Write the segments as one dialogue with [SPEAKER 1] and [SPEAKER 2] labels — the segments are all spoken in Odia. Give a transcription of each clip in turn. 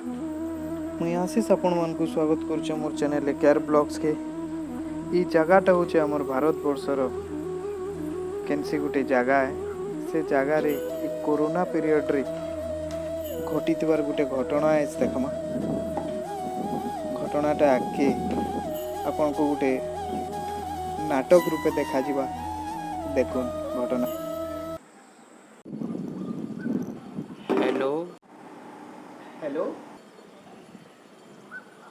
[SPEAKER 1] ମୁଇଁ ଆଶିଷ ଆପଣମାନଙ୍କୁ ସ୍ୱାଗତ କରୁଛେ ମୋର ଚ୍ୟାନେଲ୍ କେୟାର ବ୍ଲଗ୍ସକେ। ଇ ଜାଗାଟା ହଉଛେ ଆମର ଭାରତବର୍ଷର କେନ୍ସି ଗୋଟେ ଜାଗା ଏ। ସେ ଜାଗାରେ ଇ କୋରୋନା ପିରିୟଡ଼ରେ ଘଟିଥିବାର ଗୋଟେ ଘଟଣା ଏ। ଦେଖମା ଘଟଣାଟା ଆଗକେ ଆପଣଙ୍କୁ ଗୋଟେ ନାଟକ ରୂପେ ଦେଖାଯିବା। ଦେଖୁନ୍ ଘଟଣା। ହ୍ୟାଲୋ।
[SPEAKER 2] ହ୍ୟାଲୋ।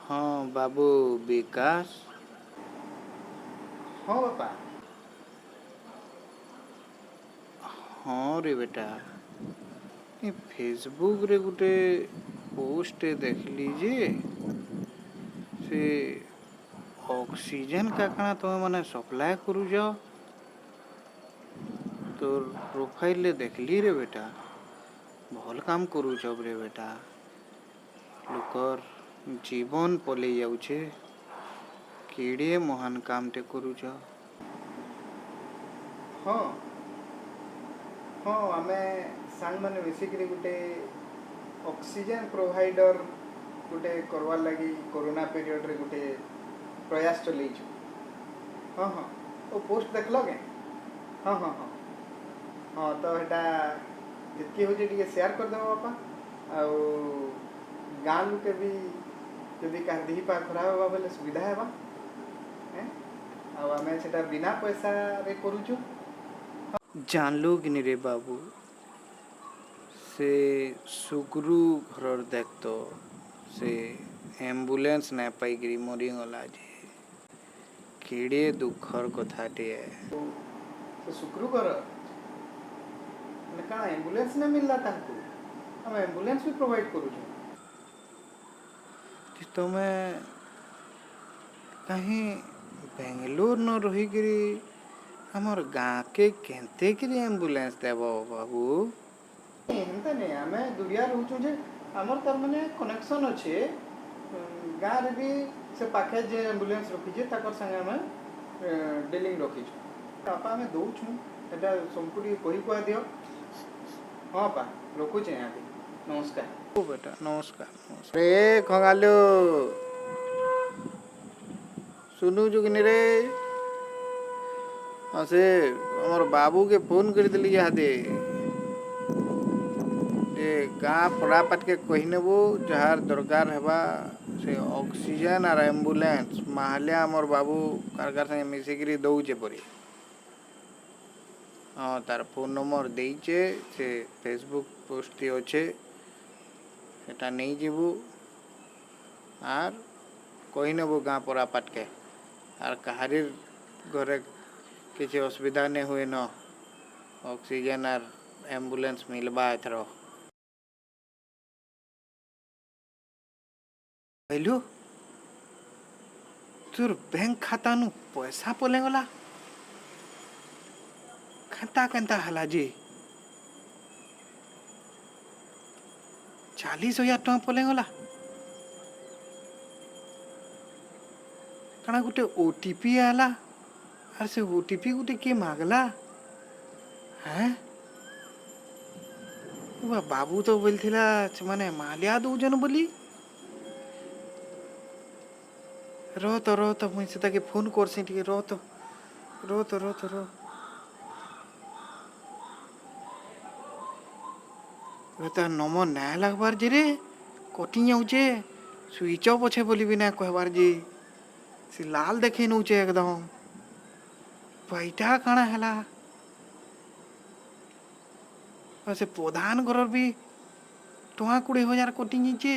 [SPEAKER 1] ହଁ ବାବୁ ବିକାଶ।
[SPEAKER 2] ହଁ ବାପା।
[SPEAKER 1] ହଁ ରେ ବେଟା, ଏ ଫେସବୁକରେ ଗୋଟେ ପୋଷ୍ଟ ଦେଖିଲି ଯେ ସେ ଅକ୍ସିଜେନ୍ କାଣା କାଣା ତମେ ମାନେ ସପ୍ଲାଏ କରୁଛ। ତୋର ପ୍ରୋଫାଇଲରେ ଦେଖିଲି ରେ ବେଟା। ଭଲ କାମ କରୁଛ ରେ ବେଟା। ଲୋକର ଜୀବନ ପଲେଇ ଯାଉଛେ, କେଡ଼େ ମହାନ କାମଟେ କରୁଛ।
[SPEAKER 2] ହଁ ହଁ, ଆମେ ସାଙ୍ଗମାନେ ମିଶିକିରି ଗୋଟେ ଅକ୍ସିଜେନ୍ ପ୍ରୋଭାଇଡ଼ର ଗୋଟେ କରବାର୍ ଲାଗି କୋରୋନା ପିରିୟଡ଼ରେ ଗୋଟେ ପ୍ରୟାସ ଚଲେଇଛୁ। ହଁ, ଓ ପୋଷ୍ଟ ଦେଖିଲ କେଁ? ହଁ ହଁ, ତ ହେଟା ଯେତ୍କି ହଉଛେ ଟିକେ ସେୟାର କରିଦେବ ବାପା। ଆଉ ଗାଁ ଲୁକେ ବି ଯଦି କାହାର ଦିହି ପା ଖରାପ ହେବା ବେଲେ ସୁବିଧା ହେବା। ହେଁ, ଆଉ ଆମେ ସେଟା ବିନା ପଇସାରେ କରୁଛୁ।
[SPEAKER 1] ଜାଣିଲୁ କି ନି ରେ ବାବୁ, ସେ ସୁଗରୁ ଘରର ଦେଖ ତ, ସେ ଆମ୍ବୁଲାନ୍ସ ନାଇଁ ପାଇକିରି ମରିଗଲା ଯେ। କେଡ଼େ ଦୁଃଖର କଥାଟିଏ।
[SPEAKER 2] ସେ ଶୁକ୍ରୁ ଘର ମାନେ କାଣା ଆମ୍ବୁଲାନ୍ସ ନା ମିଳିଲା ତାଙ୍କୁ? ଆମେ ଆମ୍ବୁଲାନ୍ସ ବି ପ୍ରୋଭାଇଡ଼ କରୁଛୁ।
[SPEAKER 1] ତମେ କାହିଁ ବେଙ୍ଗଲୋର ନ ରହିକିରି ଆମର ଗାଁକେ କେନ୍ତେ କିରି ଆମ୍ବୁଲାନ୍ସ ଦେବ ବାବୁ?
[SPEAKER 2] ହେନ୍ତା ନାଇଁ, ଆମେ ଦୁରିଆ ରହୁଛୁ ଯେ ଆମର ତାର ମାନେ କନେକ୍ସନ୍ ଅଛେ। ଗାଁରେ ବି ସେ ପାଖେ ଯେ ଆମ୍ବୁଲାନ୍ସ ରଖିଛେ, ତାକର ସାଙ୍ଗେ ଆମେ ଡିଲିଂ ରଖିଛୁ ବାପା। ଆମେ ଦଉଛୁ, ସେଟା ସମସ୍କୁ ଟିକେ କହି କୁହା ଦିଅ। ହଁ ବାପା, ରଖୁଛେ ଆଜ୍ଞା, ନମସ୍କାର।
[SPEAKER 1] ହଉ ବେଟା, ନମସ୍କାର ନମସ୍କାର। ରେ ଖଙ୍ଗାଲୁ, ଶୁନୁଛୁ କି ନି ରେ? ହଁ, ସେ ଆମର ବାବୁକେ ଫୋନ କରିଥିଲି ଇହାଦେ ଯେ ଗାଁ ପଡ଼ାପାଟକେ କହିନେବୁ, ଯାହାର ଦରକାର ହେବା ସେ ଅକ୍ସିଜେନ୍ ଆର୍ ଆମ୍ବୁଲାନ୍ସ ମାହାଲିଆ ଆମର ବାବୁ କାର କାର ସାଙ୍ଗେ ମିଶିକିରି ଦଉଛେ ପରି। ହଁ, ତାର ଫୋନ୍ ନମ୍ବର ଦେଇଛେ, ସେ ଫେସବୁକ୍ ପୋଷ୍ଟଟି ଅଛେ, ସେଟା ନେଇଯିବୁ ଆର୍ କହିନେବୁ ଗାଁ ପରାପାଟକେ। ଆର୍ କାହାରିର୍ ଘରେ କିଛି ଅସୁବିଧା ନାଇଁ ହୁଏ ନ, ଅକ୍ସିଜେନ୍ ଆର୍ ଆମ୍ବୁଲାନ୍ସ ମିଲବା ଏଥର। କହିଲୁ, ତୋର ବ୍ୟାଙ୍କ ଖାତାନୁ ପଇସା ପଲେଇଗଲା, କେନ୍ତା କେନ୍ତା ହେଲା ଯେ? 40,000 ଟଙ୍କା ପଲେଇଗଲା। କାଣା ଗୋଟେ ଓଟିପି ଆଇଲା ଆର୍ ସେ ଓଟିପି ଗୋଟେ କିଏ ମାଗଲା? ହେଁ, ବାବୁ ତ ବୋଲିଥିଲା ସେମାନେ ମାଲିଆ ଦଉଛନ୍ ବୋଲି। ରହ ତ, ରହ ତ, ମୁଇଁ ସେତାକେ ଫୋନ୍ କରସି ଟିକେ। ରହ ତ, ରହ ତ, ରହ ତ, ରହ। ଏବେ ତାର ନମ୍ବର ନାଇଁ ଲାଗବାର ଯେ ରେ, କଟି ଯାଉଛେ। ସୁଇଚ୍ ଅଫ୍ ଅଛେ ବୋଲି ବି ନାଇଁ କହିବାର ଯେ, ସେ ଲାଲ ଦେଖେଇ ନଉଛେ ଏକଦମ। ପଇଟା କାଣା ହେଲା? ଆଉ ସେ ପ୍ରଧାନ ଘରର ବି ଟଙ୍କା 20,000 କଟି ଯାଇଛେ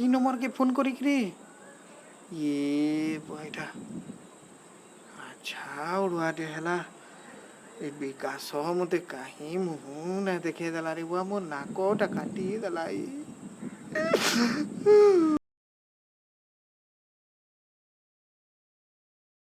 [SPEAKER 1] ଇ ନମ୍ବରକେ ଫୋନ୍ କରିକିରି। ଇଏ ପଇଟା ଆଚ୍ଛା ଅଡ଼ୁଆଟେ ହେଲା। ଏ ବିକାଶ ମତେ କାହିଁ ମୁହଁ ନା ଦେଖେଇ ଦେଲା ରେ ବୁଆ, ମୋ ନାକଟା କାଟି ଦେଲା। ଇ